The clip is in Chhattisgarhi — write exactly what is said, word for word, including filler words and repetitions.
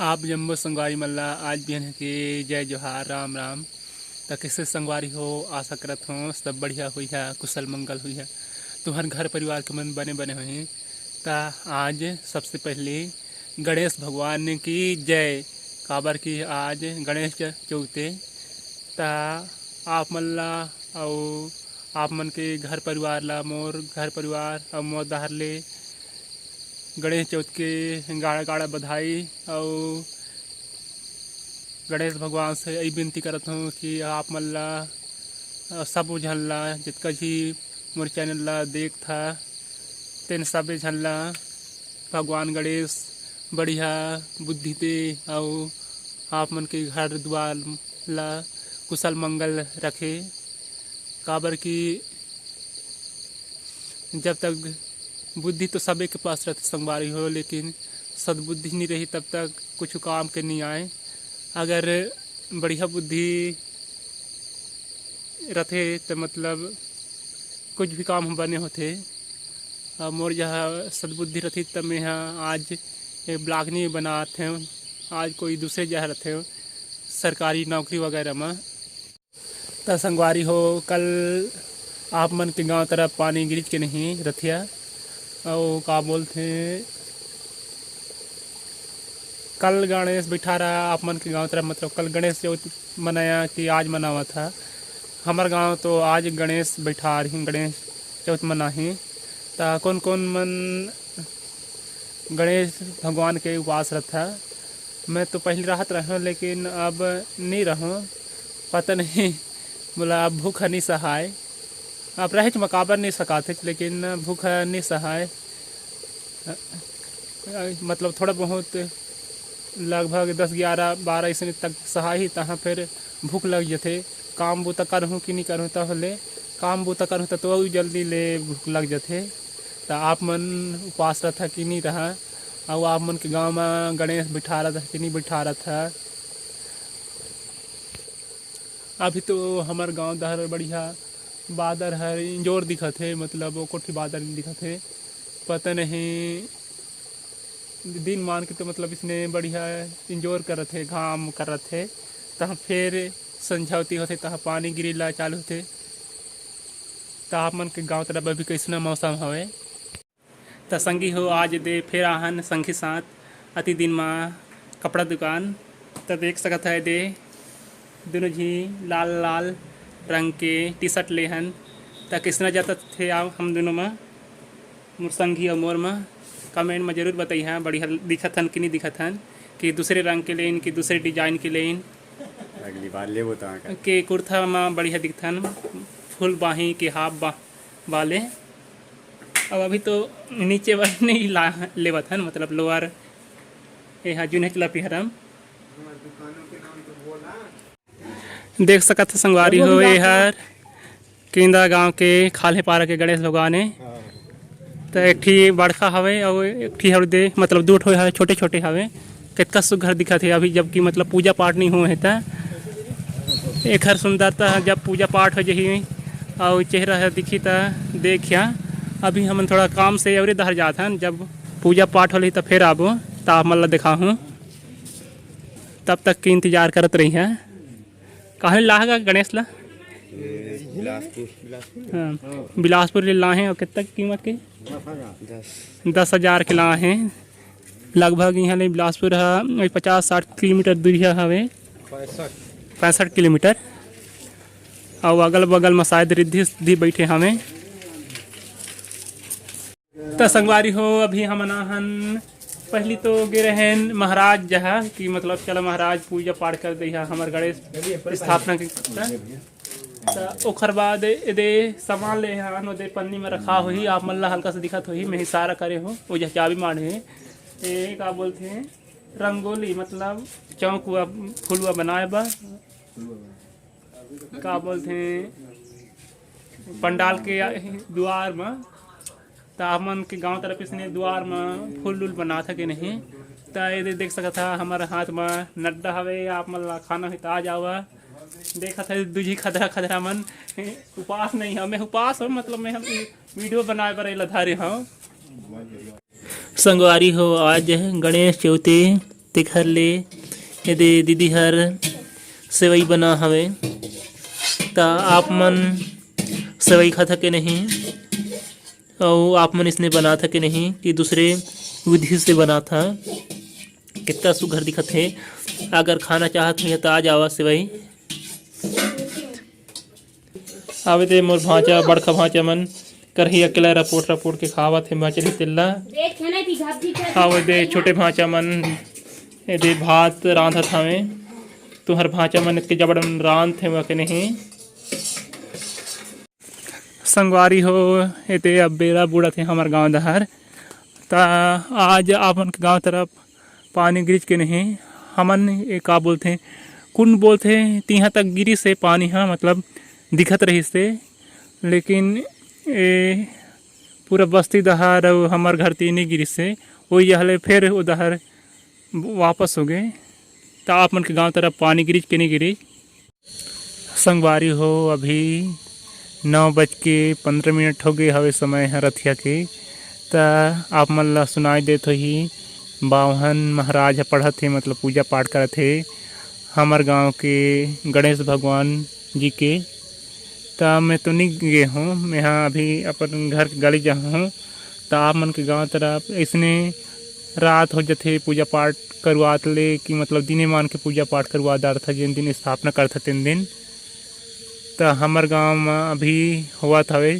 आप जम्मो संगवारी मन ला आज बिहन के जय जोहार, राम राम। त कइसे संगवारी हो, आशा करत हों सब बढ़िया होइहा, कुशल मंगल होइहा, तुहर घर परिवार के मन बने बने होही। त आज सबसे पहले गणेश भगवान की जय, काबर कि आज गणेश चौथे। त आप मन ला अउ आप मन के घर परिवार ला, मोर घर परिवार अउ मोर डहर ले गणेश चौथ के गाड़ा गाड़ा बधाई। अउ गणेश भगवान से यही विनती करत हों कि आप मन ला, अ, सब झन ला, जितका झी मोर चैनल ला देखथा, तेन सबे झन ला भगवान गणेश बढ़िया बुद्धि दे अउ आप मन के घर दुआर ला कुशल मंगल रखे। काबर कि जब तक बुद्धि तो सबे के पास रहथे संगवारी हो, लेकिन सद्बुद्धि नहीं रही तब तक कुछ काम के नहीं आए। अगर बढ़िया बुद्धि रथे त मतलब कुछ भी काम बने होथे। अउ मोर जहाँ सद्बुद्धि रथे त मैं ह आज ये ब्लॉग नहीं बनात हूँ, आज कोई दूसरे जहाँ रहते हो सरकारी नौकरी वगैरह में। त संगवारी हो, कल आप मन के गांव तरफ पानी गिरिच के नहीं रथिया, अउ का बोलथे, कल गणेश बैठारा आप मन के गांव तरफ, मतलब कल गणेश चौथ मनाया कि आज मनावत हा। हमर गांव तो आज गणेश बैठार ही, गणेश चौथ मनाही। त कौन कौन मन गणेश भगवान के उपास रथा। मैं तो पहले रहत रहूँ, लेकिन अब नहीं रहूँ। पता नहीं, मोला अब भूख नहीं सहाय। अब रहेच म काबर नहीं सकाथे, लेकिन भूख नहीं सहाय। मतलब थोड़ा बहुत, लगभग दस, ग्यारह, बारह इसने तक सहाय ही, तहाँ फिर भूख लग जथे। काम बूता करहूँ कि नहीं करहूँ, तब ले काम बूता करहूँ त तो अउ जल्दी ले भूख लग जथे। त आप मन उपास रथा कि नहीं रहा, अउ आप मन के गांव म गणेश बिठारत हा कि नहीं बिठारत हा? अभी तो हमर गांव डहर बढ़िया बादर हर इंजोर दिखत हे, मतलब ओ कोठी बादर नहीं दिखत हे, पता नहीं। दिन मान के तो मतलब इसने बढ़िया इंजोर करत हे, घाम करत हे, तहाँ फिर संझौती होथे, तहाँ पानी गिरे ला चालू होथे। त आप मन के गांव तरफ अभी कैसना मौसम हवे? त संगी हो, आज दे फिर आहन संगी साथ अति दिन मा कपड़ा दुकान। त देख सकत है दे, दोनों झी लाल लाल रंग के टी शर्ट ले हन। त किसना जाता थे आओ हम दोनों मा, मोर संगी और मोर मा, कमेंट में जरूर बताइहा, बढ़िया दिखत हन कि नहीं दिखत हन, कि दूसरे रंग के लेन, कि दूसरे डिजाइन के लेन। अगली बार लेबो त आंका। के कुर्ता मा बढ़िया दिखथन, फुल बाही के हाफ बा-, वाले। अब अभी तो नीचे वाले नहीं ला, लेवत हन, मतलब लोअर, ये हा जूने चला पिहरम। देख सकत ह संगवारी हो, ये हर किंदा गांव के खाल्हे पारा के गणेश भगवान हे। त एक ठी बड़का हवे अउ एक ठी हर दे, मतलब दू ठो हवे, छोटे-छोटे हवे। कितना सुघर दिखत हे अभी, जबकि मतलब पूजा पाठ नहीं होए हे त एखर सुंदरता ह जब पूजा पाठ हो जही अउ चेहरा ह दिखी त देखिया। अभी हमन थोड़ा काम से अउरे डहर जात हन, जब पूजा पाठ होलही त फिर आबो, त आप मन ल दिखाहूँ। तब तक के इंतजार करत रही है। कहाँ ले लाहा गा गणेश ला? बिलासपुर। हाँ, बिलासपुर ले लाहे। और कितना कीमत के? दस। दस हजार के लाहे। लगभग यहाँ ले बिलासपुर ह पचास साठ किलोमीटर दूरिहा हवे। पैंसठ। पैंसठ किलोमीटर। और अगल बगल में शायद रिद्धि सिद्धि बैठे हवे। त संगवारी हो, अभी हमन आहन, पहली तो गे रहेन महाराज जहाँ कि मतलब चला महाराज पूजा पाठ कर दे हमर गणेश स्थापना के। त ओखर बाद एदे सामान ले हन, ओदे पन्नी में रखा होही, आप मन ला हल्का से दिखत होही, मैं इशारा करे हो, ओ जहाँ चाबी मारे हे। ए का बोलथे, रंगोली मतलब चौक हुआ, फुलवा बनाए बर। का बोलथे, पंडाल के दुआर म, त आप मन के गांव तरफ इसने दुआर म फूल उल बनात हे कि नहीं? त ये दे-, देख सकत ह, हमर हाथ म नड्डा हवे, आप मन ला खाना हे त आ जावा। देखत हे दूजी खदरा खदरा मन उपास नहीं हवे, उपास हो, मतलब मैं हम वीडियो बनाए बर एला धारे हव। संगवारी हो, आज गणेश चौथी, तेखर ले एदे दीदी हर सेवई बना हवे, त आप मन सेवई खाता के नहीं, अउ आप मन इसने बनाथा के नहीं कि दूसरे विधि से बनाथा। कितना सुघर दिखत हे। अगर खाना चाहत हो त आ जावा सेवई। आवे दे मोर भांचा, बड़का भांचा मन करही अकेला रपोट रपोट के खावत हे मचरी तेला। आवे दे छोटे भांचा मन, एदे भात रांधत हवे। तुहर भांचा मन के जबड़न रांधत हे के नहीं। संगवारी हो, एते अब बेरा बूड़त हे हमर गांव डहर। त आज आपन के गांव तरफ पानी गिरिस के नहीं, हमन ए का बोलथे, कुंड बोलथे, तिहां तक गिरिस हे पानी ह, मतलब दिखत रहिस हे, लेकिन ए पूरा बस्ती डहर अउ हमर घर तीर नइ गिरिस हे, ओही हले फेर ओ डहर वापस हो गए। त आप मन के गांव तरफ पानी गिरिस के नहीं गिरिस? संगवारी हो, अभी नौ बज के पंद्रह मिनट हो गए हवे समय ह रथिया के। त आप मन ला सुनाई देत होही, बावहन महाराज ह पढ़त हे, मतलब पूजा पाठ करत हे हमर गांव के गणेश भगवान जी के। त मैं तो नहीं गे हूँ, मैं हा अभी अपन घर के गाड़ी जाहूँ। त आप मन के गांव तरफ ऐसने रात हो जथे, पूजा पाठ करुआत ले कि मतलब दिने मान के पूजा पाठ करुआ डारथा, जेन दिन स्थापना करथा तेन दिन। त हमर गांव म अभी होवत हवे